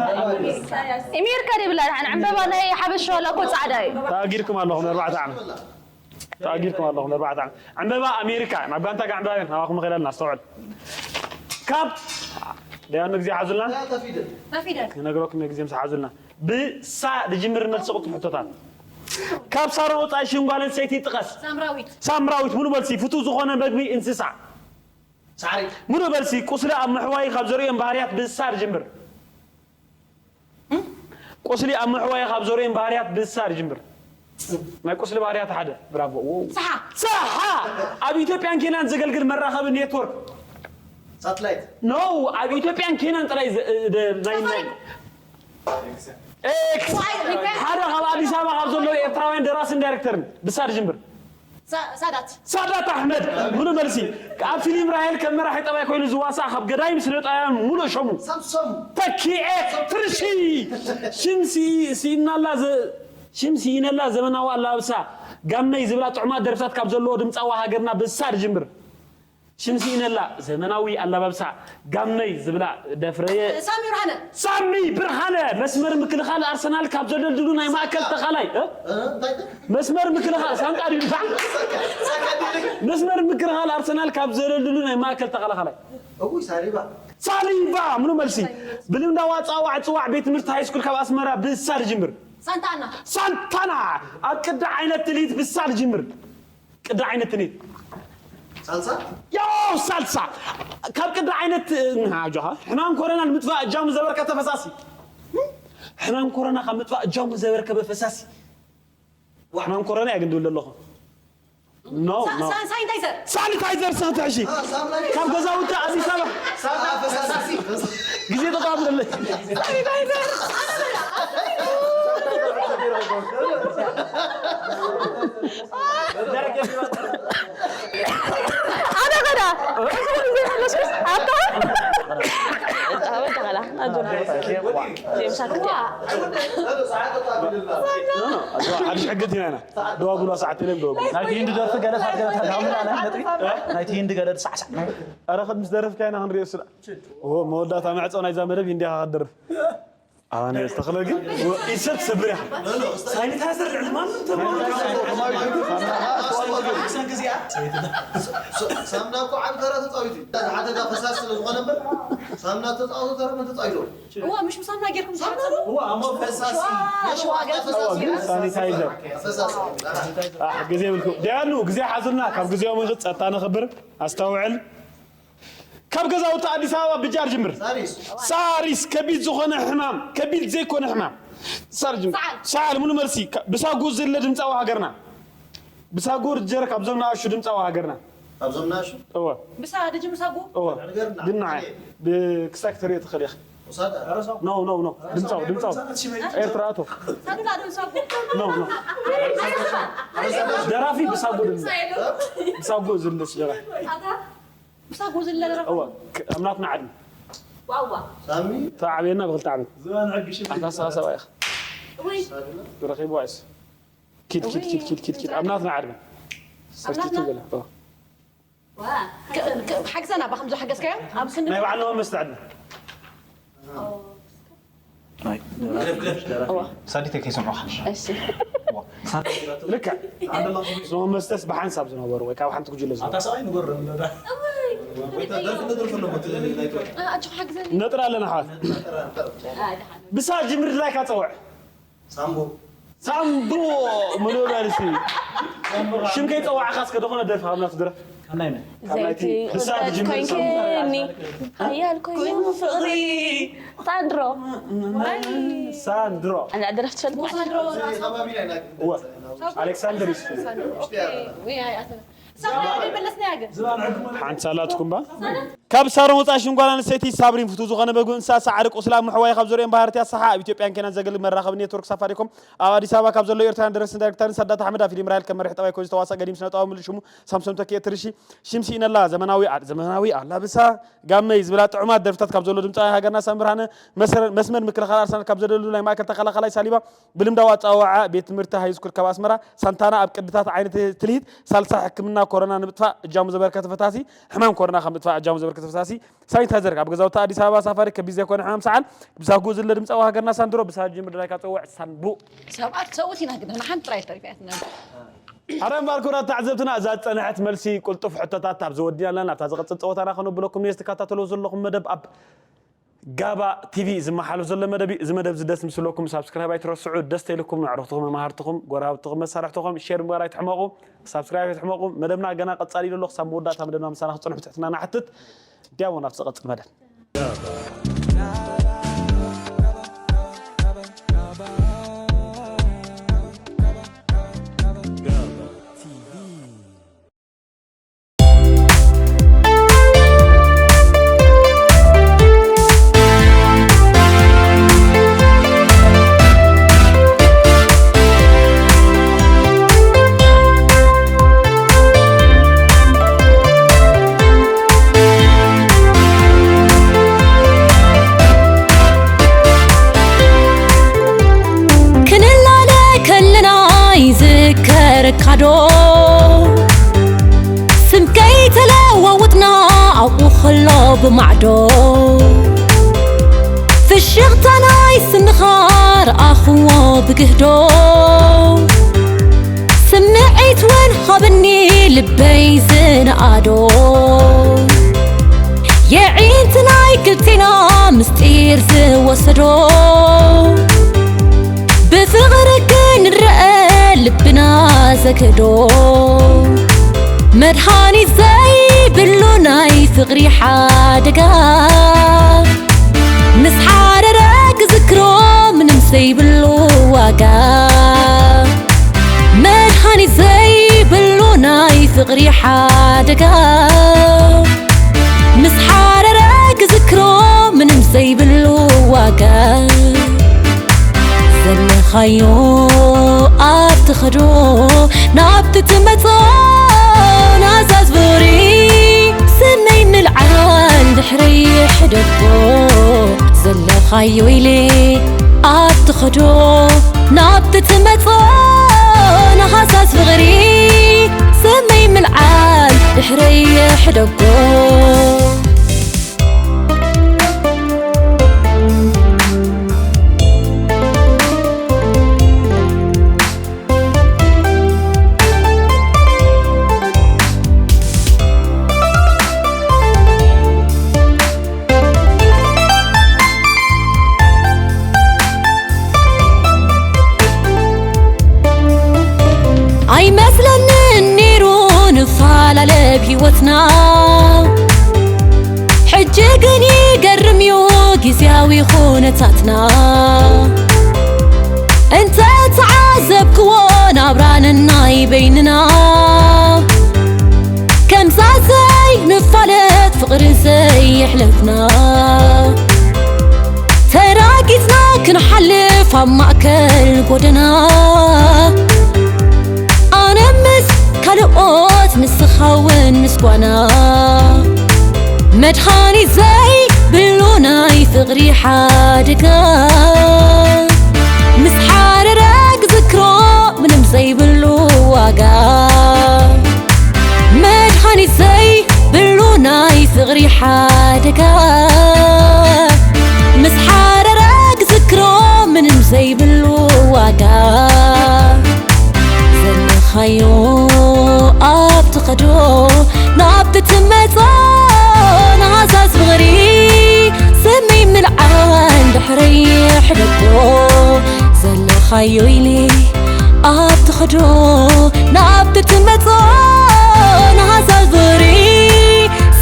ኢሜርካ ደብላ ድሓን ዕምበባ ናይ ሓበሻ ዋላ እኮ ፃዕዳ እዩ ተኣጊድኩም ኣለኹም ንኣርባዕተ ዓመት ተኣጊድኩም ኣለኹም ንኣርባዕተ ዓመት ዕምበባ ኣሜሪካ ናብ ጋንታ ጋዕ ዕምበባ ናባኹም ንኽእል ኣለና ኣስተውዕል ካብ ደያኑ ግዜ ሓዙልና ክነግረኩም ግዜ ምስ ሓዙልና ብሳ ዝጅምር መልሲ ቁልጡፍ ሕቶታት ካብ ሳሮን ወፃኢ ሽም ጓል ኣንስተይቲ ጥቀስ ሳምራዊት ሳምራዊት ሙሉ መልሲ ፍቱ ዝኾነ መግቢ እንስሳ ሳዕሪ ሙሉ መልሲ ቁስሊ ኣብ ምሕዋይ ካብ ዘርእዮም ባህርያት ብሳ ዝጅምር ቁስሊ ኣብ ምሕዋይ ካብ ዘርእዮም ባህርያት ብሳ ዝጅምር ናይ ቁስሊ ባህርያት ሓደ ብራቮ ሰሓ ሰሓ ኣብ ኢትዮጵያን ኬንያን ዘገልግል መራኸቢ ኔትወርክ ሳትላይት ኖ ኣብ ኢትዮጵያን ኬንያን ጥራይ ዘ- ደ- ናይ ናይ ኤክስ ሓደ ካብ ኣዲስ ኣበባ ካብ ዘለዉ ኤርትራውያን ደራስን ዳይሬክተርን ብሳ ዝጅምር ሳዳት ሳዳት ኣሕመድ ሙሉ መልሲ ኣብ ፊልም ራሄል ከም መራሒ ጠባይ ኮይኑ ዝዋሳእ ካብ ገዳይም ስነጣውያን ሙሉእ ሸሙ ሳምሶም ተኪኤ ፍርሺ ሽም ስኢናላ ዘ- ሽም ስኢነላ ዘመናዊ ኣላብሳ ጋመይ ዝብላ ጥዑማት ደርፍታት ካብ ዘለዎ ድምፃዊ ሃገርና ብሳ ዝጅምር ሽምሲኢነላ ዘመናዊ ኣላባብሳ ጋመይ ዝብላ ደፍረየ። ሳሚ ብርሃነ። ሳሚ ብርሃነ መስመር ምክልኻል ኣርሰናል ካብ ዘደልድሉ ናይ ማእከል ተኻላይ እ? መስመር ምክልኻል ሳንቃ ድዩ ድፋዕ? መስመር ምክልኻል ኣርሰናል ካብ ዘደልድሉ ናይ ማእከል ተኸላኻላይ እውይ ሳሊባ ሳሊባ ምኑ መልሲ ብልምዳዋ ፃዋዕ ፅዋዕ ቤት ትምህርቲ ሃይስኩል ካብ ኣስመራ ብሳ ዝጅምር ሳንታና። ሳንታና ኣብ ቅዲ ዓይነት ትልሂት ብሳ ዝጅምር ቅዲ ዓይነት ትልሂት ሳልሳ ያው ሳልሳ ካብ ቅዲ ዓይነት ኣጆኻ ሕማም ኮሮና ንምጥፋእ እጃሙ ዘበርከተ ፈሳሲ ሕማም ኮሮና ካብ ምጥፋእ እጃሙ ዘበርከበ ፈሳሲ ሕማም ኮሮና እያ ግን ድብል ኣለኹ ኖ ኖ ሳኒታይዘር። ሳኒታይዘር ስኽትሕሺ ካብ ገዛውቲ ኣዲስ ኣበባ ሳላ ፈሳሲ ግዜ ተቋም ዘለች ኣነ ገዳ ኣታ ኣበ ተኸላ ኣጆ ዜምሳክት ሓድሽ ሕግት ኢና ኢና ደዋጉላ ሰዓት ኢለ ደዋጉ ናይቲ ሂንዲ ደርፊ ገለ ሳት ገለ ተርጋሙና ናይ ነጥቢ ናይቲ ሂንዲ ገለ ሳዕሳዕ ኣረ ከድ ምስ ደረፍካ ኢና ክንሪኦ ስላ ኦ መወዳእታ መዕፀው ናይዛ መደብ ሂንዲ ኢኻ ክትደርፍ ኣነ ዝተኽለ ግን ኢሰብ ትሰብር ኢኻ ሳኒታይዘር ልዕሊ ማንም ተማሪ ሳምና እኮ ዓቢ ተራ ተፃዊቱ እዩ ሓደ ዳ ፈሳሲ ስለ ዝኾነ እምበር ሳምና ተፃወቶ ተራ መን ተፃዊቶ እዋ ምሽ ምሳምና ጌርኩም ዝሓፀቡ እዋ እሞ ፈሳሲ ሳኒታይዘር ፈሳሲ ግዜ ብልኩ ዲያኑ ግዜ ሓዙልና ካብ ግዜኦም ንኽድ ጸጥታ ነኽብር ኣስተውዕል ካብ ገዛውቲ ኣዲስ ኣበባ ብጃር ጅምር ሳሪስ ሳሪስ ከቢድ ዝኾነ ሕማም ከቢድ ዘይኮነ ሕማም ሳር ጅምር ሰዓል ሙሉ መልሲ ብሳጉ ዝለ ድምፃዊ ሃገርና ብሳጉ ጀረ ካብዞም ንኣሹ ድምፃዊ ሃገርና ካብዞም ናሹ እወ ብሳ ድጅምር ሳጉ እወ ግን ንዓይ ብክሳክ ትሪኦ ትኽእል ኢኻ ውሳዳ ኖ ኖ ኖ ድምፃዊ ድምፃዊ ኤርትራ ኣቶ ሳዱላ ድምር ሳጉ ኖ ኖ ደራፊ ብሳጎ ድምፃ ብሳጎ ዝልስ ደራፊ ብሳጉ ዝለ ደረፍ እወ ኣምላክና ዓድና ዋዋ ሳሚ ተዓብየና ብክልተ ዓመት ዝባን ሕግሽ ኣታሳሰባ ኢኻ ወይ ረኺብዋ እስ ኪድ ኪድ ኪድ ኪድ ኪድ ኪድ ኣምላክና ዓድና ሰርቲቱ ገለ እወ ሓግዘና ብከምዚ ሓገዝካዮ ኣብ ክንዲ ናይ ባዕልና መስተዕድና ሳዲተ ከይሰምዑኻ እሺ ልክዕ እዞም መስተስ ብሓንሳብ ዝነበሩ ወይ ካብ ሓንቲ ጉጅለ ዝነበሩ ኣታ ሰብኣይ ንጎር ኣጆ ሓግዘኒ ነጥራ ኣለና ሓ ብሳ ጅምር ድላይካ ፀውዕ ሳምቦ ሳምቦ ምሉእ በልሲ ሽም ከይፀዋዕካ እስከ ደኾነ ደርፊ ካብ ናቱ ድረፍ ከናይነ ዘይቲ ብሳ ቁርበት ዝጅምር ኮይንክኒ ሓያል ኮይኑ ፍቕሪ ሳንድሮ ሳንድሮ ኣንዳ ደረፍ ትፈልጥ ከባቢ ናይ ናግ እወ ኣሌክሳንደር ይስፍል መለስና ያገ ሓንቲ ሳላትኩም ባ ካብ ሳሮን ወፃእ ሽንጓል ኣንስተይቲ ሳብሪን ፍቱ ዝኾነ መግቢ እንስሳ ሳዕሪ ቁስላ ምሕዋይ ካብ ዘርእዮም ባህርትያ ሰሓ ኣብ ኢትዮጵያን ኬንያን ዘገልግል መራኸቢ ኔትወርክ ሳፋሪኮም ኣብ ኣዲስ ኣበባ ካብ ዘለዉ ኤርትራውያን ደረስትን ዳይሬክተርን ሳዳት ኣሕመድ ኣብ ፊልም ራይል ከም መሪሕ ጠባይ ኮይኑ ዝተዋሳ ገዲም ስነ ጥበባዊ ምሉእ ሽሙ ሳምሶም ተኪኤ ትርሺ ሽምሲ ኢነላ ዘመናዊ ዓድ ዘመናዊ ኣላብሳ ጋመይ ዝብላ ጥዑማት ደርፍታት ካብ ዘሎ ድምፃዊ ሃገርና ሳምብርሃነ መስመር ምክልኻል ኣርሰናል ካብ ዘደሉ ናይ ማእከል ተኸላኻላይ ሳሊባ ብልምዳዊ ኣፀዋውዓ ቤት ትምህርቲ ሃይስኩል ካብ ኣስመራ ሳንታና ኣብ ቅድታት ዓይነት ትልሂት ሳልሳ ሕክምና ኮሮና ንምጥፋእ እጃሙ ዘበርከተ ፈታሲ ሕማም ኮሮና ካብ ምጥፋእ እጃሙ ዘበርከተ ፈታሲ ሳኒታይዘር ኣብ ገዛውቲ ኣዲስ ኣበባ ሳፋሪ ከቢድ ዘይኮነ ሕማም ሰዓል ብሳጉ ዝለ ድምፃዊ ሃገርና ሳንድሮ ብሳጅ ምድላይ ካብ ፀውዕ ሳንቡእ ሰባት ሰብኡት ኢና ግን ንሓንቲ ጥራይ ተሪፋ እያ ትነብር ኣረ እምበኣር ክቡራት ተዓዘብትና እዛ ዝፀንሐት መልሲ ቅልጡፍ ሕቶታት ኣብዚ ወዲናላ ናብታ ዝቐፅል ፀወታና ከነብለኩም እየ ዝትከታተልዎ ዘለኹም መደብ ኣብ ጋባ ቲቪ ዝመሓለፍ ዘሎ መደብ እዩ እዚ መደብ እዚ ደስ ምስ ብለኩም ሳብስክራይብ ኣይትረስዑ ደስ ተይልኩም ኣዕሩኽትኹም መማህርትኹም ጎረባብትኹም መሳርሕትኹም ሼር ምግባር ኣይትሕመቑ ሳብስክራይብ ኣይትሕመቑ መደብና ገና ቀፃሊ እዩ ዘሎ ክሳብ መወዳእታ መደብና ምሳና ክፀንሑ ትሕትና ንሓትት ዲያቦ ናብቲ ዝቐፅል መደብ ብማዕዶ ፍሽኽታ ናይ ስንኻ ረኣኽዎ ብግህዶ ስምዒት ውን ሃብኒ ልበይ ዝነኣዶ የዒንቲ ናይ ክልቴና ምስጢር ዝወሰዶ ብፍቕሪ ክንረአ ልብና ዘክዶ መድሃኒት ዘይብሉ ናይ ፍቕሪ ሓደጋ ምስ ሓረረ ክዝክሮ ምንም ዘይብሉ ዋጋ መድሃኒት ዘይብሉ ናይ ፍቕሪ ሓደጋ ምስ ሓረረ ክዝክሮ ምንም ዘይብሉ ዋጋ ዘለኻዮ ኣብቲ ኸዶ ናብቲ ትመጾ ናዛዝ ፍቕሪ ስመይ ምልዓል ድሕረይ ሕደጎ ዘለኻዮ ኢለ ኣብቲ ኸዶ ናብቲ ትመጾ ናሃሳስ ፍቕሪ ስመይ ምልዓል ድሕረይ ሕደጎ ኣይመስለንን ነይሩ ንፈላለ ብህይወትና ሕጂ ግን ይገርም እዩ ግዜያዊ ኩነታትና እንተ ተዓዘብክዎ ናብራንናይ በይንና ከምዛ ዘይንፋለጥ ፍቕሪ ዘየሕለፍና ተራጊጽና ክንሓልፍ ኣብ ማእከል ጎደና ኣነ ምስ ካልኦት ንስኻውን ምስ ጓና መድሃኒት ዘይብሉ ናይ ፍቕሪ ሓደጋ ምስ ሓረረ ክዝክሮ ምንም ዘይብሉ ዋጋ መድሃኒት ዘይብሉ ናይ ፍቕሪ ሓደጋ ምስ ሓረረ ክዝክሮ ምንም ዘይብሉ ዋጋ ዘለኻዮ ኣብቲ ኸዶ ናብቲ ትመጾ ናሃሳስ ፍቕሪ ስመይ ምልዓል ድሕረይ ሕደጎ ዘለኻዮ ኢለ ኣብቲ ኸዶ ናብቲ ትመጾ ናሃሳስ ፍቕሪ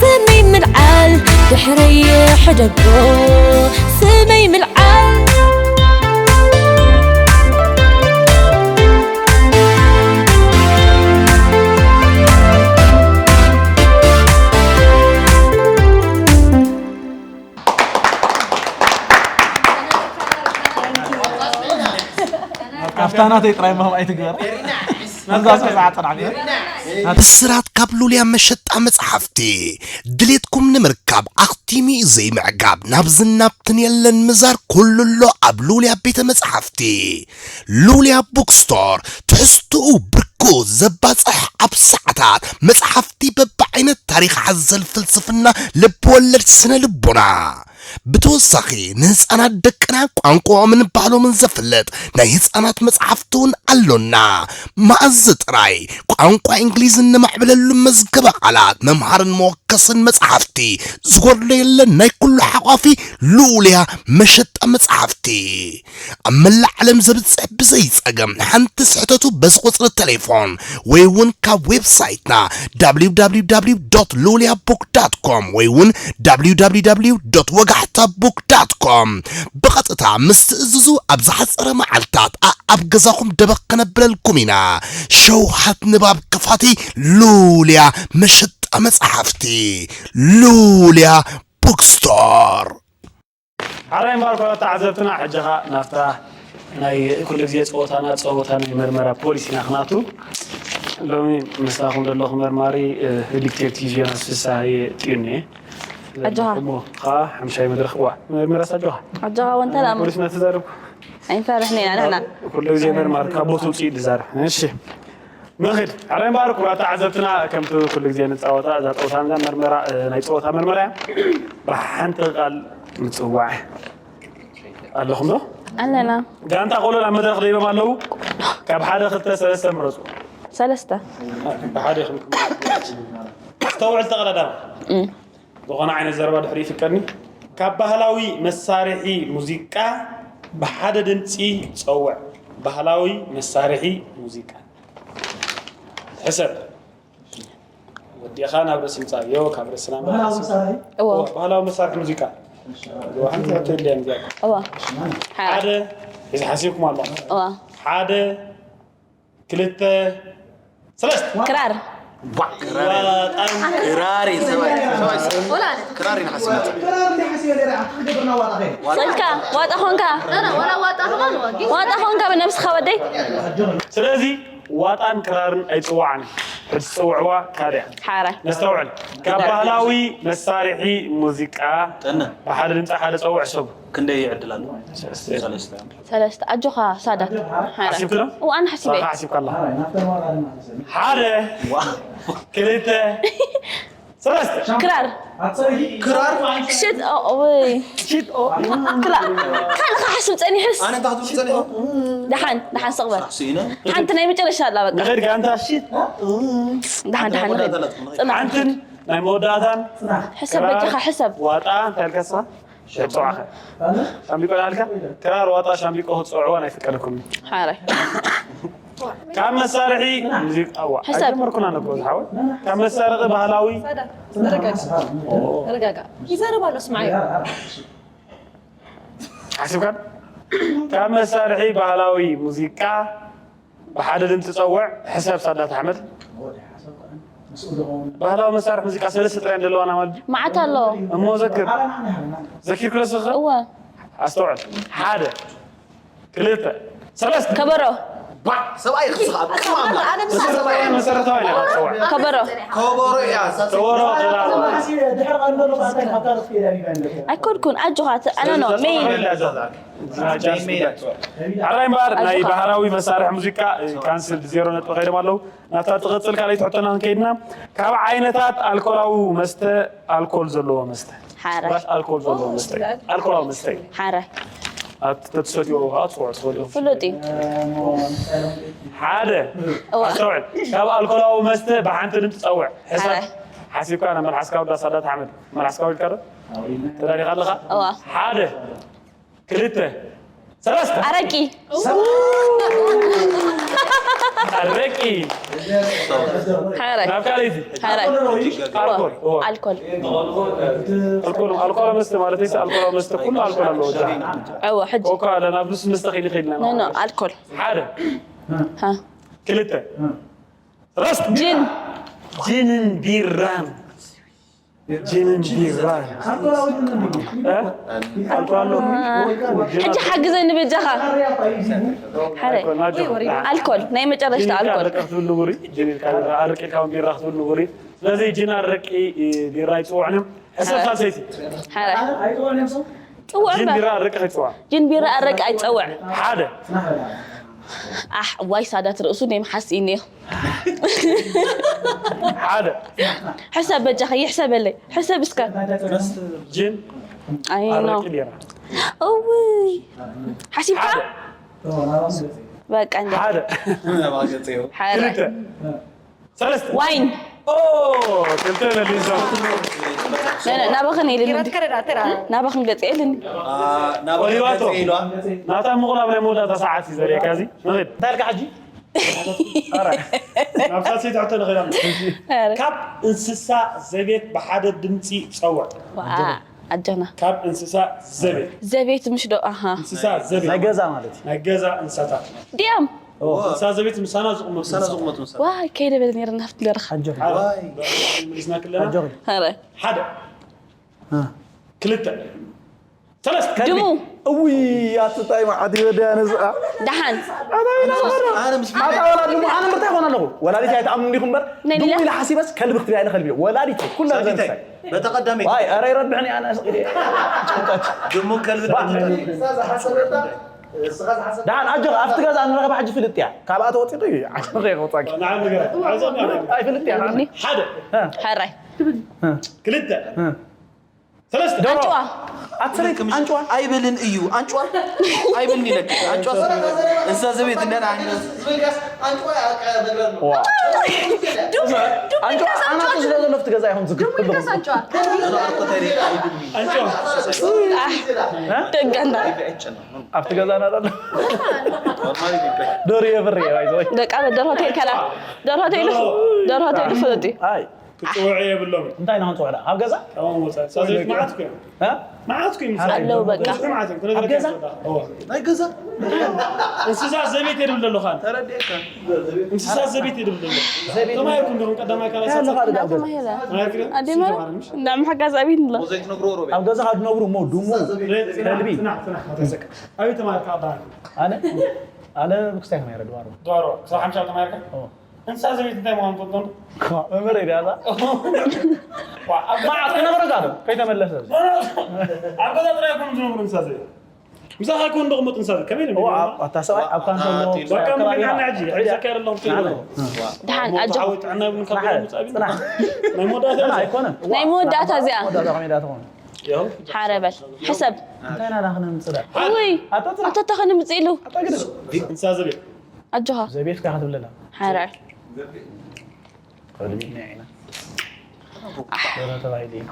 ስመይ ምልዓል ድሕረይ ሕደጎ ስመይ ምልዓል ኣብታ ናተይ ጥራይ ማም ኣይትግበራ። ነዛ ሰዓት ጥራሕ። ብስራት ካብ ሉልያ መሸጣ መጽሓፍቲ። ድሌትኩም ንምርካብ ኣኽቲሙ ዘይምዕጋብ ናብ ዝናብትን የለን ምዛር ኩሉ ኣሎ ኣብ ሉልያ ቤተ መጽሓፍቲ። ሉልያ ቡክስቶር ትሕዝትኡ ብርኩ ዘባጽሕ ኣብ ሰዓታት መጽሓፍቲ በብዓይነት ታሪኽ ሓዘል ፍልስፍና ልብ ወለድ ስነ ልቦና ብተወሳኺ ንህፃናት ደቅና ቋንቋኦምን ባህሎምን ዘፍልጥ ናይ ህፃናት መፅሓፍቲ እውን ኣሎና። መኣዝ ጥራይ ቋንቋ እንግሊዝ እነማዕብለሉ መዝገበ ቃላት መምሃርን መወከስን መፅሓፍቲ ዝጎድሎ የለን። ናይ ኩሉ ሓቋፊ ልኡልያ መሸጣ መፅሓፍቲ ኣብ መላእ ዓለም ዘብፅሕ ብዘይ ፀገም ሓንቲ ስሕተቱ በዚ ቁፅሪ ቴሌፎን ወይ እውን ካብ ዌብሳይትና www ሉልያ ቡክ ዳት ኮም ወይ እውን www ወጋሕታ ቡክ ዳት ኮም ብቐጥታ ምስ ትእዝዙ ኣብ ዝሓፀረ መዓልታት ኣኣብ ገዛኹም ደበኽ ከነብለልኩም ኢና። ሸውሃት ንባብ ክፋቲ ሉልያ መሸጣ መፅሓፍቲ ሉልያ ቡክስቶር። ሓራይ እምበኣር ኮነ ተዓዘብትና ሕጂ ኸኣ ናብታ ናይ ኩሉ ግዜ ጸወታና ጸወታ ናይ መርመራ ፖሊስ ኢና ክናቱ። ሎሚ ምሳኹም ዘለኹ መርማሪ ዲክቴቲቭ ዮናስ ፍስሃየ ጥዩኒ። ኣጆኻ። እሞ ኸኣ ሓምሻይ መድረኽ እዋ መርመራ ኣጆኻ። ኣጆኻ ወንተላ እሞ። ፖሊስ እናተዛረብኩ። ኣይንፈርሕን ኢና ንሕና። ኩሉ ግዜ መርማሪ ካብ ቦትኡ ውፅኢ ዝዛረብ። እሺ። ንኽድ ሕራይ እምበኣር ክቡራት ተዓዘብትና፣ ከምቲ ኩሉ ግዜ ንፃወታ፣ እዛ ፀወታ እዛ መርመራ፣ እ፣ ናይ ፀወታ መርመራ እያ። ብሓንቲ ቃል ምፅዋዕ ኣለኹም ዶ? ኣለና። ጋንታ ኮሎን ኣብ መድረኽ ደይቦም ኣለዉ። ካብ ሓደ፣ ክልተ፣ ሰለስተ ምረፁ። ሰለስተ። ብሓደ ኢኹም። ኣስተውዕል ተቐዳዳሚ። እም። ዝኾነ ዓይነት ዘረባ ድሕሪ ይፍቀድኒ። ካብ ባህላዊ መሳርሒ ሙዚቃ ብሓደ ድምፂ ጸውዕ። ባህላዊ መሳርሒ ሙዚቃ። ሕሰብ። ወዲኻ ናብ ርእሲ ምጻእ። ዮ፣ ካብ ርእስና ባህላዊ መሳርሒ? እዎ። እዎ፣ ባህላዊ መሳርሒ ሙዚቃ። እዎ፣ ሓንቲ ሕቶ የድልያን እዚኣ። እዎ። ሓደ፣ እዚ ሓሲብኩም ኣለኹም። እዎ። ሓደ፣ ክልተ፣ ሰለስተ። ክራር። ዋ፣ ክራር። ዋጣን ክራር እዩ፣ ሰብኣይ። ሰብኣይ፣ ሰብኣይ። ክራር እዩ ንሓስብ መጸ። ክራር እንዲሓስብ ነይረ፣ ኣብቲ ክገብርና ዋጣ ኸይደ። ዋጣ። ስልካ፣ ዋጣ ኾንካ። ኖ፣ ኖ፣ ዋላ ዋጣ ኸማን ዋጊ። ዋጣ ኾንካ ብነብስኻ ወደይ። ስለዚ ዋጣን ክራርን ኣይጽዋዕን። ሕጂ ዝጽውዕዋ ካልእ እያ። ሓራይ። ነስተውዕል። ካብ ባህላዊ መሳርሒ ሙዚቃ ጥነ። ብሓደ ድምፂ ሓደ ጸውዕ፣ ሕሰቡ። ክንደይ ይዕድል ኣሎ? ሰለስተ። ሰለስተ። ሰለስተ። ኣጆኻ ሳዳት። ሓራይ። ሓሲብክሎ? እዋ፣ ኣነ ሓሲበ። ሳኻ ሓሲብካ ኣለኻ። ሓደ፣ ዋ። ክልተ፣ ሰለስተ። ክራር። ክራር? ሽት፣ ኦ፣ ወይ። ሽት፣ ኦ። ክላ-፣ ካልእ ክሓስብ ጸኒሑስ። ኣነ እንታይ ክትብል ጸኒሑ? ደሓን፣ ደሓን ስቕ በል። ስራሕ ስኢነ። ሓንቲ ናይ መጨረሻ ኣላ በቃ። ንኸይድ ጋንታ። ሽት። ደሓን፣ ደሓን፣ ንኸይድ። መወዳእታ ጽናሕ። ሓንትን ናይ መወዳእታን። ሕሰብ ክራር፣ በጃኻ፣ ሕሰብ። ዋጣ፣ እንታይ ኢልካ ንስኻ? ሽት ጸዋዕኸ። ሻምቢቆ ኢልካ? ክራር፣ ዋጣ፣ ሻምቢቆ ክትጸውዕዋ ኣይፍቀደኩምን። ሓራይ። ካብ መሳርሒ ሙዚቃ፣ እዋ፣ ሕሰብ። ኣይጀመርኩናን እኮ ዝሓወት። ካብ መሳርሒ ባህላዊ። ሳዳ፣ ተረጋጋ። ተረጋጋ። ይዛረብ ኣሎ፣ ስምዓዮ። ሓሲብካን? ካብ መሳርሒ ባህላዊ ሙዚቃ ብሓደ ድምፂ ጸውዕ፣ ሕሰብ ሳዳት ኣሕመድ። ባህላዊ መሳርሒ ሙዚቃ ሰለስተ ጥራይ ዘለዋና ማለት ድዩ? መዓት ኣሎ። እሞ ዘክር። ዘኪርኩ ዶ ስኻ? እወ። ኣስተውዕል። ሓደ፣ ክልተ፣ ሰለስተ። ከበሮ። ባ፣ ሰብኣይ ክስኻ፣ ብስም ኣምላኽ። ኣነ ምስ መሰረታዊ፣ መሰረታዊ ናይ ጸውዕ። ከበሮ። ከበሮ እያ፣ እዛ ከበሮ፣ ከበሮ። ኣይኮንኩን፣ ኣጆኻ፣ ተ-፣ ኣነ ኖ፣ ሜን። ሕራይ እምበኣር፣ ናይ ኣጆኻ። ባህላዊ መሳርሒ ሙዚቃ፣ እ፣ ካንስል፣ ዜሮ ነጥቢ ከይዶም ኣለዉ። ናብታ ትቕጽል ካልኣይቲ ሕቶና ክንከይድና፣ ካብ ዓይነታት ኣልኮላዊ መስተ፣ ኣልኮል ዘለዎ መስተ። ሓራይ። ፍራሽ ኣልኮል ዘለዎ መስተ። ኣልኮላዊ መስተ እዩ። ሓራይ። ኣብ ተትሰትዮ ከዓ ትስዕሩ ትኽእሉ ኢኹም። ፍሉጥ እዩ። ሓደ። እዋ። ኣስተውዕል። ካብ ኣልኮላዊ መስተ ብሓንቲ ድምፂ ጸውዕ። ሕሰብ። ሓራይ። ሓሲብካ ናብ መልሓስካ ወዳ ሳዳት ሓመድ። መልሓስካ ወልካ ዶ? ተዳሊኻ ኣለኻ? እዋ። ሓደ። ክልተ፣ ሰለስተ። ኣረቂ። ኣረቂ። ሓራይ። ናብ ካልኣይቲ። ሓራይ። ኣልኮል፣ እዋ። ኣልኮል። ኣልኮል፣ ኣልኮል መስተ ማለት እዩ። ኣልኮል መስተ፣ ኩሉ ኣልኮል ኣለዎ። እዋ፣ ሕጂ። ኮካ ኣለና፣ ኣብ ልስሉስ መስተ ከይንኸይድ ኣለና። ኖ፣ ኖ፣ ኣልኮል። ሓደ። ሃ። ክልተ። ሰለስተ። ጅን። ጅንን ቢራን። ጅንን ቢራን። እ? ኣልኮል ኣሎ። ሕጂ ሓግዘኒ በጃኻ። ሓረ። ኣልኮል፣ ናጆ። ኣልኮል፣ ናይ መጨረሽታ ጅን ኣልኮል። ኣረቂ ክትብል ንቡር እዩ። ጅን ኢልካ ቢራ፣ ኣረቂ ኢልካ እውን ቢራ ክትብል ንቡር እዩ። ስለዚ ጅን፣ ኣረቂ፣ ቢራ ኣይፅውዕን እዮም። ሕሰብ ሳልሰይቲ። ሓረ። ፅውዕ ጅን፣ እምበር። ቢራ፣ ኣረቂ ከይፅዋዕ። ጅን፣ ቢራ፣ ኣረቂ ኣይፀውዕ። ሓደ። ኣሕ፣ ዋይ ሳዳት ርእሱ ነይ መሓስ ኢኒ። ሓደ። ሕሰብ በጃኻ፣ ይሕሰበለይ። ሕሰብ እስከ። ጅን፣ ኣይ፣ ኖ። ኣረቂ፣ ቢራ። እውይ። ሓሲብካ? ሓደ። በቃ፣ እንደ ሓደ። ሓደ። ክልተ። ሰለስተ። ዋይን። ኦ፣ ክልተ መሊሶም። ነ-፣ ነ-፣ ናባኽን ኢልኒ። ናባኽን ገጽ ኢልኒ። አ፣ ናባኽን ኦሊባቶ። ገጽ ኢልዋ። ናታ ምቑራብ ናይ መወዳእታ ሰዓት እዩ ዘርእየካ እዚ። ንኺድ። እንታይ ኢልካ ሕጂ? ኧረ። ናብ ሳልሰይቲ ሕቶ ንኺድ። ኧረ። ካብ እንስሳ ዘቤት ብሓደ ድምፂ ጸውዕ። ዋ፣ ኣጆና። ካብ እንስሳ ዘቤት። ዘቤት ምሽ ዶ? ኣሃ። እንስሳ ዘቤት። ናይ ገዛ ማለት እዩ። ናይ ገዛ እንስሳታት። ድያም? ኦ። እንስሳ ዘቤት ምሳና ዝቕመጡ ምሳና እንስሳ። ዝቕመጡ ምሳና። ዋይ፣ ከይደ በለ ነይረ ናፍት ደረኻ። ኣጆኺ። ሓደ። ዋይ። መሊስና ክለና። ኣጆኺ። ኧረ። ሓደ። እ። ክልተ። ሰለስተ። ከልቢ። ድሙ። እውይ፣ ኣትታይ መዓት ይወድያ ነዝኣ። ደሓን። ኣታ ኢላ ኸዶ። ኣነ ምስ ኣታ ወላ ድሙ፣ ኣነ ምርታይ ኾነ ኣለኹ። ወላዲት ኣይትኣምኑ እንዲኹም እምበር፣ ናይ ድሙ ሌላ። ኢለ ሓሲበስ ከልቢ ክትብል ኣይነ ከልቢ። ወላዲት ኩላ ሳቢታይ፣ ዘንሳይ። በታ ቀዳመይቲ። ዋይ፣ ኣረ ይረብሕኒ ኣነ ስቕ ኢለ። ድሙ ከልቢ ባ-፣ እዛ ዝሓሰበታ ደሓን ኣጆኻ፣ ኣብቲ ገዛ እንረኸባ ሕጂ ፍልጥ እያ። ካብኣ ተወፂኹ እዩ ዓሽርኻ ከይወፃኪ። ንዓም ነገር። ኣይዞም። ኣይ ፍልጥ እያ። ንዓም። ሓደ። እ፣ ሕራይ። እ፣ ክልተ። እ። ሰለስተ። ደርሆ። ኣንጭዋ። ኣትሰለይ ኣንጭዋ። ኣይብልን እዩ። ኣንጭዋ ኣይብልን ኢለኪ። ኣንጭዋ እንስሳ ዘቤት እንደና ዓይነት። ዋ። ኣንጭዋ ኣናቱ ስለ ዘሎ ኣብቲ ገዛ ኢኹም ዝግብሩ። ኣንጭዋ። እ? ደጋና። ኣብቲ ገዛና ዘሎ። ዶርየ ብርየ፣ ባይ ዘ ወይ። ደቃ በል፣ ደርሆ ተይልካላ። ደርሆ ተይሉ፣ ደርሆ ተይሉ ፍለጥ እዩ። ኣይ። ክጽውዑ የብሎም። እንታይ ኢና ክንጽውዕ ደኣ? ኣብ ገዛ? ካብኦም ወጻኢ። እንስሳ ዘቤት መዓት እኮ እዮም። እ? መዓት እኮ እዮም። ኣለዉ በቃ። ብዙሕ መዓት እዮም። ኣብ ገዛ? ክነግረካ እወ። ናይ ገዛ? እንስሳ ዘቤት የድብል ዘሎ ኻን። ተረዲእካ። እንስሳ ዘቤት የድብል ዘሎ። ዘቤት? ተማሂርኩም ዲኹም ቀዳማይ ካልኣይ እንታይ ኣለኻ ሳልሳይ? ደኣ ኣብ ገዛ? ተማሂረ። ተማሂርኩም? ኣዴ ማለት? ተማሂርኩም? እንዳ ምሕጋዝ ኣብይ ንሎ። ዘይትነግሮ ሮቤ። ኣብ ገዛ ካብ ዝነብሩ እሞ ድሙ፣ ጽናሕ፣ ከልቢ። ጽናሕ፣ ጽናሕ፣ ተዘከር። ኣበይ ተማሂርካ ቀዳማይ? ኣነ? ኣነ ብክስታይ ተማሂረ ድባሮ። ድባሮ። ክሳብ ሓምሻይ ተማሂርካ? ኦ። እንስሳ ዘቤት እንታይ ምዃኑ ትፈልጦ እንዶ? ኳ፣ መምህረይ ድያ እዛ? ዋ፣ ኣብ ገዛ መዓት ክነግረካ ዶ? ከይተመለሰ። ኣብ ገዛ ጥራይ ኣይኮኑን ዝነብሩ እንስሳ ዘቤት። ምሳኻ ኣይኮኑን ዝቕመጡ እንስሳ ዘቤት። ከመይ ኢሎም እዋ፣ ይነብሩ? ኣብ፣ ኣታ ሰብኣይ ኣብ ካንቶ ኣሎ። ኣቲ በቃ ኣብ ከባቢና። ምንድን ሕጂ? ሒዘካ የለ ኣለኹ ትብል። ደሓን፣ ሞት ኣጆ። ሓወይ ጥዕና ይብሉን ካብ ጽናሕ፣ ገዛ ምጻእ ቢሉ። ጽናሕ። ናይ መወዳእታ ጽናሕ እያ። ኣይኮነን። ናይ መወዳእታ እዚኣ። መወዳእታ ከመይ ኢላ ትኾን? ያው። ሓረ በል። ሕሰብ። እንታይ ኢና ዳኽነ ምጽዳእ? ውይ፣ ኣቶ ጽናሕ። ኣቶ ተኸነ ምጽእ ኢሉ። ኣታ ግደ። እንስሳ ዘቤት። ኣጆኻ። ዘቤት ካኻ ትብለና። ሓረ። ቅድሚት ናይ ዓይና። ደረ ተባሂሉ እዩ።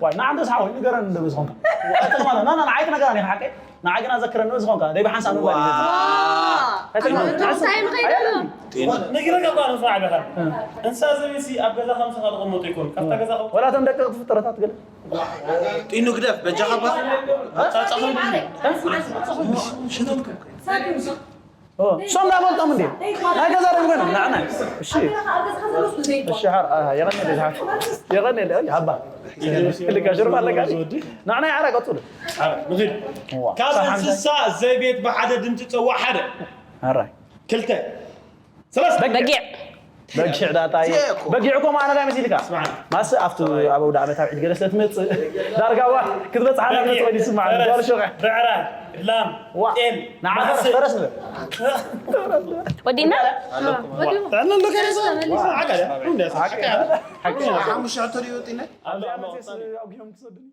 ዋይ፣ ንዓንተ ሰሓቦይ ንገረን እንደ ብዝኾንካ። ኣይትማነ፣ ና፣ ና፣ ና፣ ኣይትነገራን ኢኻ ሓቀይ? ንዓይ ግና ዘክረን እንደ ብዝኾንካ። ደይ ብሓንሳብ ምባል እዩ። ዋ። ኣይትማነ። እንታይ ምኸይድ ኣሎ? ነጊረካ እኮ ኣነ ስማዕ ኢኻ። እ። እንስሳ ዘቤትሲ ኣብ ገዛ ከምስኻ ዝቕመጡ ይኮኑ። ካብታ ገዛ ከ ወላ እቶም ደቂ ፍጥረታት ገለ። ጢኑ ግደፍ፣ በጃኻ እባ። ጻጻ ኸይዱ። ሽቶም። ኦ፣ እሶም ዳበልጦም እንዴ? ናይ ገዛ ደም ኮይኖም፣ ንዓና። እሺ። እሺ፣ ሓር፣ አ፣ የቐኔ ለይ ዝሓፍ። የቐኔ ለይ፣ ሃባ። ልካ ሽርባ ኣለካ። ንዓና ይዓራ ቀጽሉ። ዓራ፣ ንኺድ። እዋ። ካብ ሰሓን እንስሳ ዘቤት ብሓደ ድምፂ ፀዋዕ ሓደ። ኣራይ። ክልተ። ሰለስተ። በጊዕ። በጊዕ ዳጣ እዩ። እዚኣ እኮ። በጊዕ እኮ ማዕረ ዳይ መሲልካ? ስማዕ። ማስ ኣብቱ ኣብ ኣውደ ዓመት ኣብ ዒድ ገለ ስለ ትመጽእ ዳርጋ ዋ ክትበጽሓ በጊዕ፣ ክትበጽሕ ይስማዕ። ፈረስ፣ ጓል ሹቕ። ብዕራይ፣ ላም፣ ዋ። ጤል፣ ንዓ ማህሰ። ፈረስ ንበል። ወዲና? ኣሎ። ጥዕና ኣሎ ከይደ ሰብ። ዓቃ ድያ? እንደ ሰብ። ዓቃ። ሓሙሽተ ሕቶ ድዩ ወጢና? ኣሎ፣ ኣሎ። ኣብዚ ዓመት የስ-፣ ኣጉዮም ክሰዱኒ።